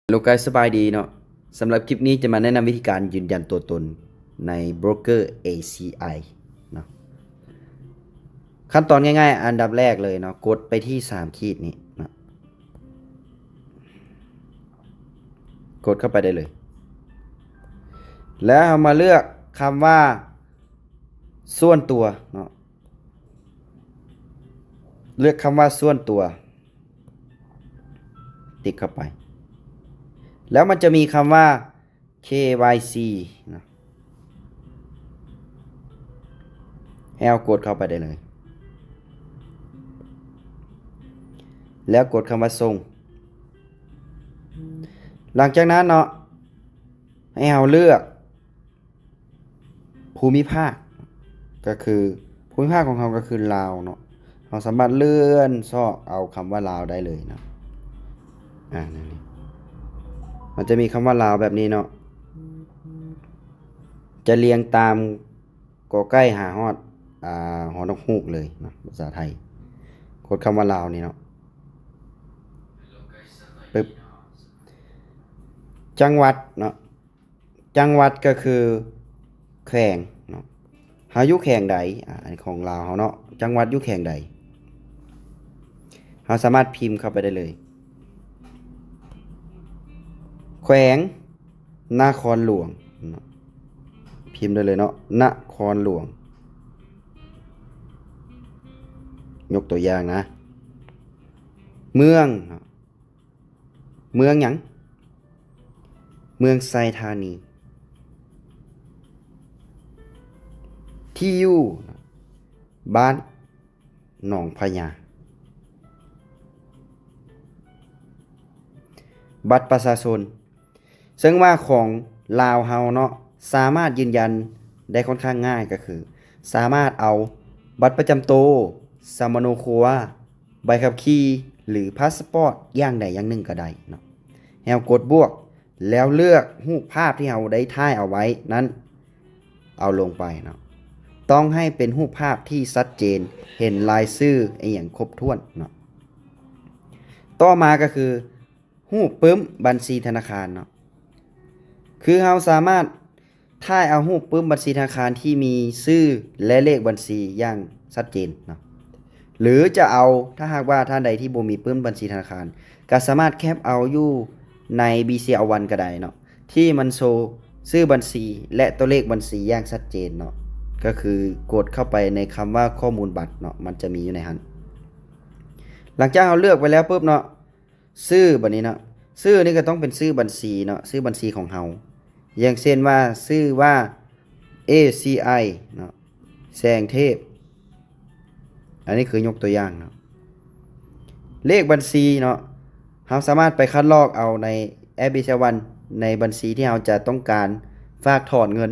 Hello guys ສະບາຍດີເນາະ. ສຳລັບຄລິບນີ້ຈະມາແນະນຳວິທີການຢືນຢັນຕົວຕົນໃນໂບຣກເກີ ເອ ຊີ ໄອ ເນາະ. ຂັ້ນຕອນງ່າຍໆ ອັນດັບແລກເລີຍເນາະ, ກົດໄປທີ່ສາມຂີດນີ້ເນາະ, ກົດເຂົ້າໄປໄດ້ເລີຍ ແລ້ວເຮົາມາເລືອກຄຳວ່າສ່ວນຕົວເນາະ, ເລືອກຄຳວ່າສ່ວນຕົວ ຕິກເຂົ້າໄປ ແລ້ວມັນຈະມີຄຳວ່າ ເຄ ວາຍ ຊີ ເນາະ, ແລ້ວກົດເຂົ້າໄປໄດ້ເລີຍ ແລ້ວກົດຄຳວ່າສົ່ງ. ຫຼັງຈາກນັ້ນເນາະ ໃຫ້ເຮົາເລືອກ ພູມິພາກ ກໍຄື ພູມິພາກຂອງເຮົາກໍຄືລາວເນາະ, ເຮົາສາມາດເລື່ອນຊອກເອົາຄຳວ່າລາວໄດ້ເລີຍເນາະ. ອາ ນີ້ ມັນຈະມີຄຳວ່າລາວແບບນີ້ເນາະ, ຈະລຽງຕາມ ກ ໄກ່ ຫາຮອດ ອາ ຫໍນົກຮູ້ກເລີຍເນາະ, ພາສາໄທ. ກົດຄຳວ່າລາວນີ້ເນາະ ປຶບ ຈັງຫວັດເນາະ, ຈັງຫວັດກໍຄືແຂວງເນາະ, ເຮົາຢູ່ແຂວງໃດ? ອາ ອັນນີ້ຂອງລາວເຮົາເນາະ, ຈັງຫວັດຢູ່ແຂວງໃດ? ເຮົາສາມາດພິມເຂົ້າໄປໄດ້ເລີຍ ແຂວງນະຄອນຫຼວງເນາະ, ພິມໄດ້ເລີຍເນາະ ນະຄອນຫຼວງ. ຍົກຕົວຢ່າງນະ ເມືອງເນາະ, ເມືອງຫຍັງ? ເມືອງໄຊທານີ. ທີ່ຢູ່ ບ້ານໜອງພະຍາ. ບັດປະຊາຊົນ ເຊິ່ງວ່າຂອງລາວເຮົາເນາະ ສາມາດຢືນຢັນໄດ້ຄ່ອນຂ້າງງ່າຍ ກໍຄືສາມາດເອົາບັດປະຈຳໂຕ, ສຳມະໂນຄົວ, ໃບຂັບຂີ່ ຫຼື ພາສປອດຢ່າງໃດຢ່າງໜຶ່ງກໍໄດ້ເນາະ, ແລ້ວກົດບວກ ແລ້ວເລືອກຮູບພາບທີ່ເຮົາໄດ້ຖ່າຍເອົາໄວ້ນັ້ນເອົາລົງໄປເນາະ, ຕ້ອງໃຫ້ເປັນຮູບພາບທີ່ຊັດເຈນ ເຫັນລາຍຊື່ອີ່ຫຍັງຄົບຖ້ວນເນາະ. ຕໍ່ມາກໍຄື ຮູບປຶ້ມບັນຊີທະນາຄານເນາະ, ຄືເຮົາສາມາດຖ່າຍເອົາຮູບປຶ້ມບັນຊີທະນາຄານທີ່ມີຊື່ ແລະ ເລກບັນຊີຢ່າງຊັດເຈນເນາະ, ຫຼື ຈະເອົາ ຖ້າຫາກວ່າທ່ານໃດທີ່ບໍ່ມີປຶ້ມບັນຊີທະນາຄານ ກໍສາມາດແຄັບເອົາຢູ່ໃນ ບີຊີແອລວັນ ກໍໄດ້ເນາະ, ທີ່ມັນໂຊຊື່ບັນຊີ ແລະ ຕົວເລກບັນຊີຢ່າງຊັດເຈນເນາະ, ກໍຄືກົດເຂົ້າໄປໃນຄຳວ່າຂໍ້ມູນບັດເນາະ, ມັນຈະມີຢູ່ໃນຫັ້ນ. ຫຼັງຈາກເຮົາເລືອກໄປແລ້ວປຶບເນາະ ຊື່ບັດນີ້ເນາະ, ຊື່ນີ້ກໍຕ້ອງເປັນຊື່ບັນຊີເນາະ, ຊື່ບັນຊີຂອງເຮົາ. ຢ່າງເຊັ່ນວ່າ ຊື່ວ່າ ເອ ຊີ ໄອ ເນາະ, ແສງເທບ. ອັນນີ້ຄືຍົກຕົວຢ່າງເນາະ. ເລກບັນຊີເນາະ, ເຮົາສາມາດໄປຄັດລອກເອົາໃນແອັບ ບີຊີແອລວັນ ໃນບັນຊີທີ່ເຮົາຈະຕ້ອງການຝາກຖອນເງິນ,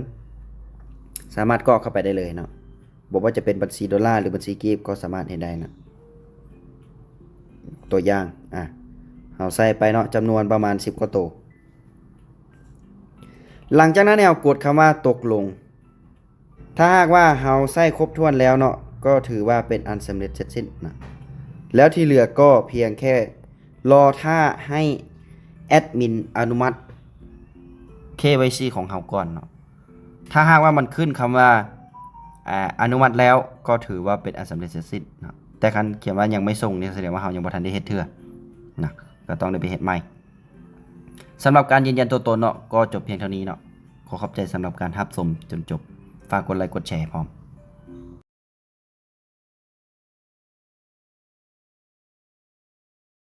ສາມາດກອກເຂົ້າໄປໄດ້ເລີຍເນາະ. ບໍ່ວ່າຈະເປັນບັນຊີໂດລາ ຫຼື ບັນຊີກີບກໍສາມາດເຮັດໄດ້ນະ. ຕົວຢ່າງ ອາ ເຮົາໃສ່ໄປເນາະ ຈຳນວນປະມານສິບກວ່າໂຕ. ຫຼັງຈາກນັ້ນໃຫ້ເຮົາກົດຄຳວ່າຕົກລົງ. ຖ້າຫາກວ່າເຮົາໃສ່ຄົບຖ້ວນແລ້ວເນາະ ກໍຖືວ່າເປັນອັນສຳເລັດເສັດສິ້ນນະ. ແລ້ວທີ່ເຫຼືອກໍພຽງແຄ່ລໍຖ້າໃຫ້ແອັດມິນອະນຸມັດ ເຄ ວາຍ ຊີ ຂອງເຮົາກ່ອນເນາະ. ຖ້າຫາກວ່າມັນຂຶ້ນຄຳວ່າ ອາ ອະນຸມັດແລ້ວ ກໍຖືວ່າເປັນອັນສຳເລັດເສັດສິ້ນເນາະ, ແຕ່ຄັນຂຽນວ່າຍັງໄມ່ສົ່ງນີ້ ສະແດງວ່າເຮົາຍັງບໍ່ທັນໄດ້ເຮັດເທື່ອນະ, ກໍຕ້ອງໄດ້ໄປເຮັດໃໝ່. ສຳລັບການຢືນຢັນຕົວຕົນເນາະ ກໍຈົບພຽງເທົ່ານີ້ເນາະ. ຂໍຂອບໃຈສຳລັບການຮັບຊົມຈົນຈົບ. ຝາກກົດໄລກົດແຊໃຫ້ພ້ອມ.